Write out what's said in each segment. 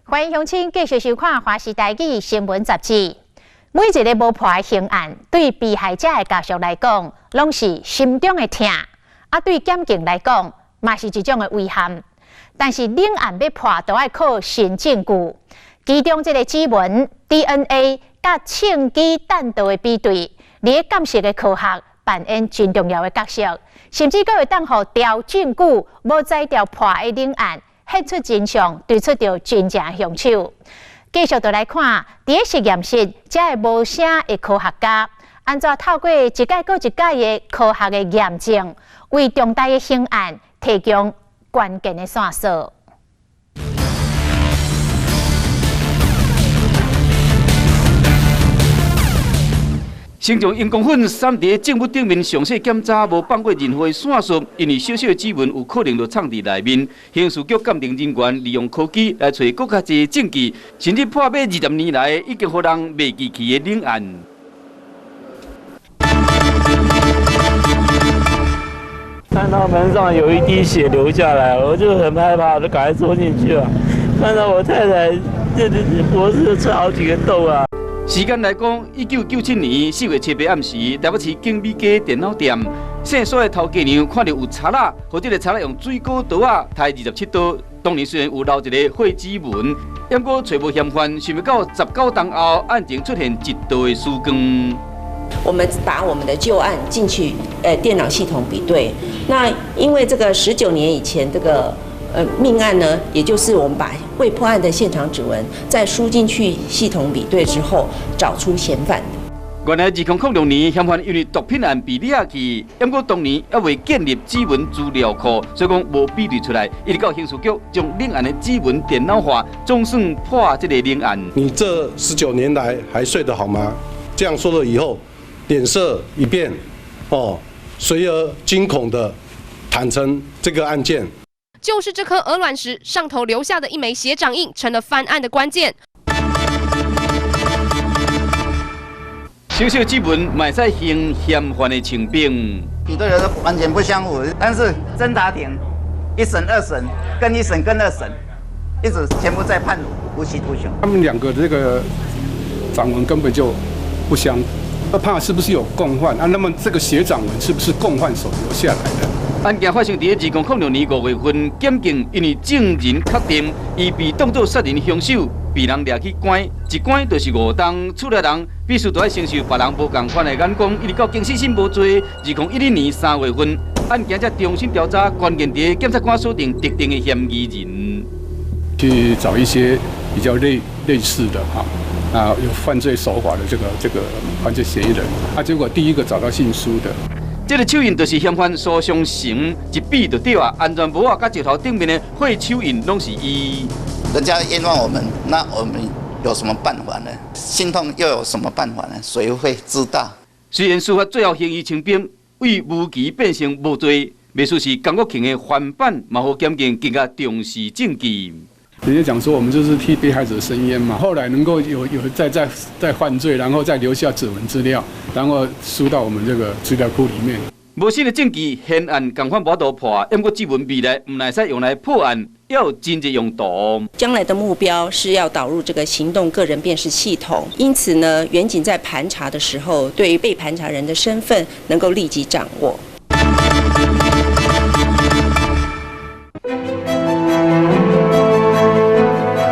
歡迎鄉親繼續收看《華視台語新聞雜誌》。每一个無破的刑案，對被害者的家屬來講，攏是心中的疼；啊，對檢警來講，嘛是一種的遺憾。但是，命案欲破，都愛靠新證據。其中，這个指紋、DNA佮銃機彈道的比對，佇咧鑑識的科學扮演真重要的角色，甚至閣會當予調證據無才調破的命案，現出真相，追出著真正兇手。繼續就來看，佇咧實驗室，這个無聲的科學家，按怎透過一擺閣一擺的科學的驗證，為重大的刑案提供關鍵的線索。先將螢光粉散佇證物頂面詳細檢查，無放過任何線索，因為小小的指紋有可能就藏佇內面。刑事局鑑定人員利用科技來揣閣較濟證據，甚至破滅20年來已經予人袂記去的命案。看到門上有一滴血流下來，我就很害怕，我就趕快衝進去了。看到我太太這這脖子穿好幾個洞啊！時間來講，1997年4月7日暗時，台北市景美街電腦店，姓蘇的頭家娘看著有賊仔，予這个賊仔用水果刀仔刣27刀。當年雖然有留一个血指紋，毋過揣無嫌犯，想袂到19冬後，案情出現一道的曙光。我們把我們的舊案進去，電腦系統比對。那因為這個19年以前這個命案呢，也就是我們把未破案的現場指紋再輸進去系統比對之後，找出嫌犯。原來2006年，嫌犯因為毒品案被掠去，毋過當年猶未建立指紋資料庫，所以講無比對出來。一直到刑事局將命案的指紋電腦化，總算破這个命案。你這19年來還睡得好嗎？這樣說了以後，臉色一變，哦，隨而驚恐的坦承這個案件。就是這顆鵝卵石上頭留下的一枚血掌印，成了翻案的關鍵。小小指紋，嘛會使還嫌犯的清白。比對的都完全不相符，但是偵查庭一審、二審跟一審跟二審，一直全部在判無期徒刑。他們兩個這個掌紋根本就不相符，怕是不是有共犯啊？那麼這個血掌紋是不是共犯所留下來的？案件發生佇2006年5月份，檢警因為證人確定，伊被當作殺人兇手，被人掠去關，一關就是5冬。厝內人必須都愛承受別人無仝款的眼光，一直到經死審無罪。2012年3月份，案件才重新調查，關鍵佇檢察官鎖定特定的嫌疑人，去找一些比較類似的哈，啊有犯罪手法的這個犯罪嫌疑人，啊結果第一個找到姓蘇的。這个手印就是嫌犯蘇松成，一比就對啊，安全帽仔佮石頭頂面的血手印攏是伊。人家冤枉我們，那我們有什麼辦法呢？心痛又有什麼辦法呢？誰會知道？雖然司法最後還伊清白，為無期變成無罪，袂輸是江國慶的翻版，嘛予檢警更加重視證據。人家講說，我們就是替被害者伸冤嘛。後來能夠有再犯罪，然後再留下指紋資料，然後輸到我們這個資料庫裡面。無新的證據，懸案仝款無法度破，毋過指紋未來毋但會使用來破案，猶有真濟用途。將來的目標是要導入這個行動個人辨識系統，因此呢，員警在盤查的時候，對於被盤查人的身份能夠立即掌握。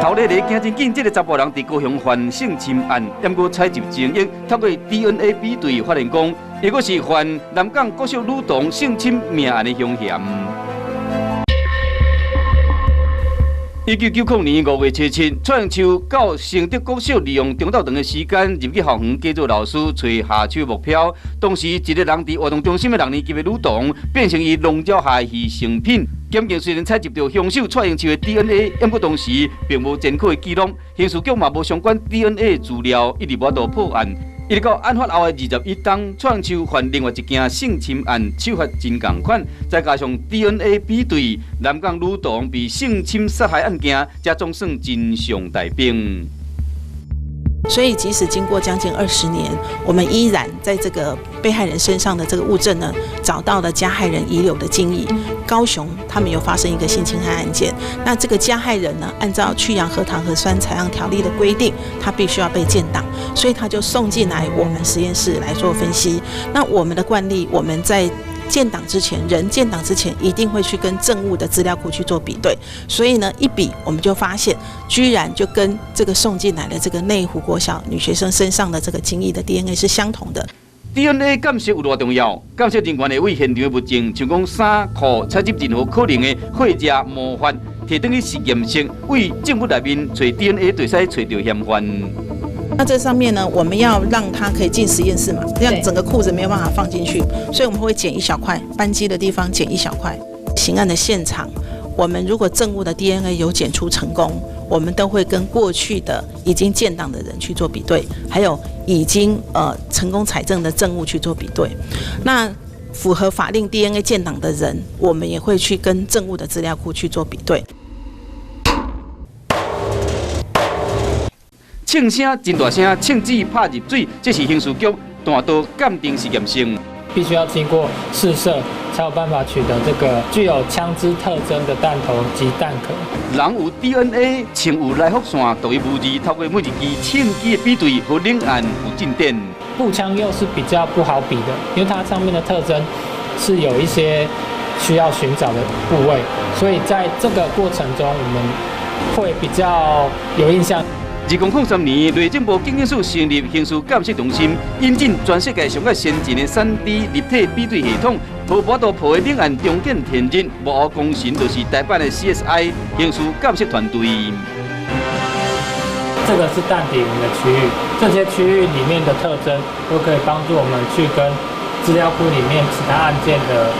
頭日咧，行真緊，這个查埔人佇高雄犯性侵案，毋過採集精液，透過 DNA 比對，發現講，伊閣是犯南港國小女童性侵命案的兇嫌。1990年5月7日，蔡英秋到承德國小利用中晝頓的時間入去校園，假做老師揣下手目標。當時一个人佇活動中心的六年級的女童，變成伊籠罩下的犧牲品。檢警雖然採集著兇手蔡英秋的 DNA，毋過當時並無前科的記錄，刑事局嘛無相關 DNA 資料，一直無法度破案。一直到案發後的21冬，蔡英秋犯另外一件性侵案，手法真仝款，再加上 DNA 比對，南港女童被性侵殺害案件，才總算真相大白。所以，即使經過將近20年，我們依然在這個被害人身上的這個物證呢，找到了加害人遺留的精液。高雄他們有發生一個性侵害案件，那這個加害人呢，按照去氧核糖核酸採樣條例的規定，他必須要被建檔，所以他就送進來我們實驗室來做分析。那我們的慣例，我們在建檔之前，人建檔之前一定會去跟證物的資料庫去做比對，所以呢，一比我們就發現，居然就跟這個送進來的這個內湖國小女學生身上的這個精液的 DNA 是相同的。 DNA 鑑識有偌重要？鑑識人員會為現場的物證，像講衫褲採集任何可能的血跡毛髮，提轉去實驗室，為證物內面揣 DNA，就會使揣著嫌犯。那這上面呢，我們要讓它可以進實驗室嘛，這樣整個褲子沒有辦法放進去，所以我們會剪一小塊，扳機的地方剪一小塊。刑案的現場，我們如果證物的 DNA 有檢出成功，我們都會跟過去的已經建檔的人去做比對，還有已經成功採證的證物去做比對。那符合法令 DNA 建檔的人，我們也會去跟證物的資料庫去做比對。槍聲真大聲，槍支拍入水，這是刑事局彈刀鑑定實驗室。必須要經過試射，才有辦法取得這個具有槍支特徵的彈頭及彈殼。人有 DNA，槍有來福線，獨一無二。透過每一支槍支的比對和兩岸有進展。步槍又是比較不好比的，因為它上面的特徵是有一些需要尋找的部位，所以在這個過程中，我們會比較有印象。2003年，內政部警政署成立刑事鑑識中心，引進全世界上較先進的3D 立體比對系統，無法度破的兩岸重見天日。幕後功臣就是台北的 CSI 刑事鑑識團隊。這個是彈底紋的區域，這些區域裡面的特徵都可以幫助我們去跟資料庫裡面其他案件的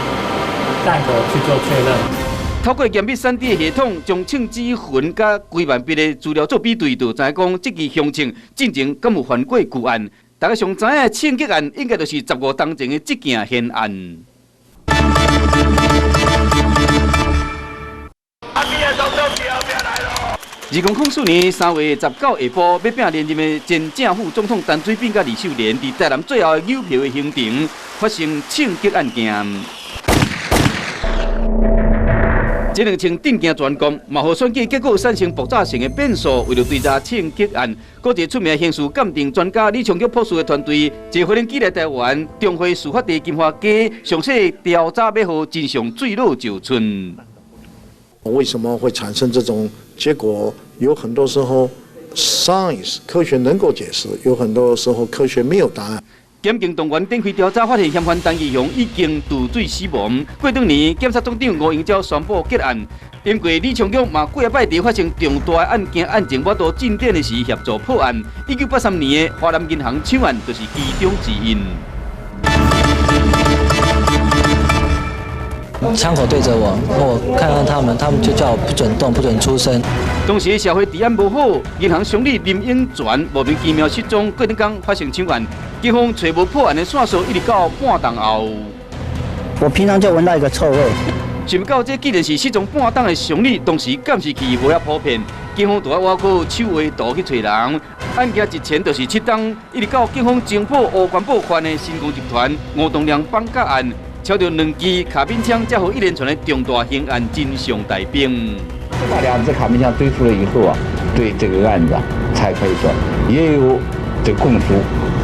彈殼去做確認。透過嚴密3D 的系統，將槍支痕佮規範筆的資料做比對，就知影講這支凶槍進前敢有犯過舊案。大家上知影的槍擊案，應該就是15冬前的這件懸案。2004年3月19下晡，欲拼連任的前正副總統陳水扁佮呂秀蓮，佇台南最後的郵票的行程發生槍擊案件。這兩槍震驚全國，嘛予選舉結果產生爆炸性的變數。為著追查槍擊案，閣一個出名刑事鑑定專家李長玉博士的團隊，坐飛機來台灣，重回事發地金華街，詳細調查，欲予真相水落石出。為什麼會產生這種結果？有很多時候，science 科學能夠解釋，有很多時候科學沒有答案。檢警動員展開調查，發現嫌犯陳義雄已經墜水死亡。過兩年，檢察總長吳英蛟宣布結案。因過李長玉嘛幾仔擺佇發生重大案件案情無度進展的時協助破案。1983年的華南銀行搶案就是其中之一。槍口對着我，我看看他們，他們就叫我不准動，不准出聲。當時社會治安無好，銀行襄理林永全莫名其妙失蹤，過兩工發生搶案，警方揣無破案的線索，一直到半冬後。我平常就聞到一個臭味。想不到這竟然是失蹤半冬的襄理，當時監視器無遐普遍，警方就愛倚靠手畫圖去揣人。案件一前就是7冬，一直到警方偵破吳關寶犯的新光集團吳東亮綁架案。抄著兩支卡賓槍，才予一連串的重大刑案真相大白。把兩支卡賓槍對出來以後啊，對這個案子啊，才可以說也有這供述，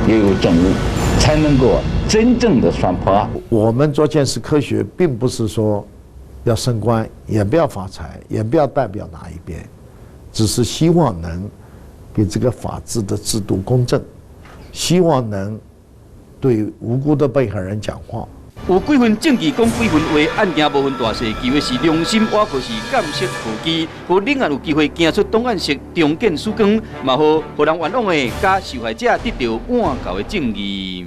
也有證物，才能夠真正的算破案。我們做鑑識科學，並不是說要升官，也不要發財，也不要代表哪一邊，只是希望能給這個法治的制度公正，希望能對無辜的被害人講話。有幾分證據講幾分話，案件無分大細，求的是良心，倚靠是鑑識科技，予兩岸有機會行出檔案室重見曙光，嘛予予人冤枉的佮受害者得著挽救的正義。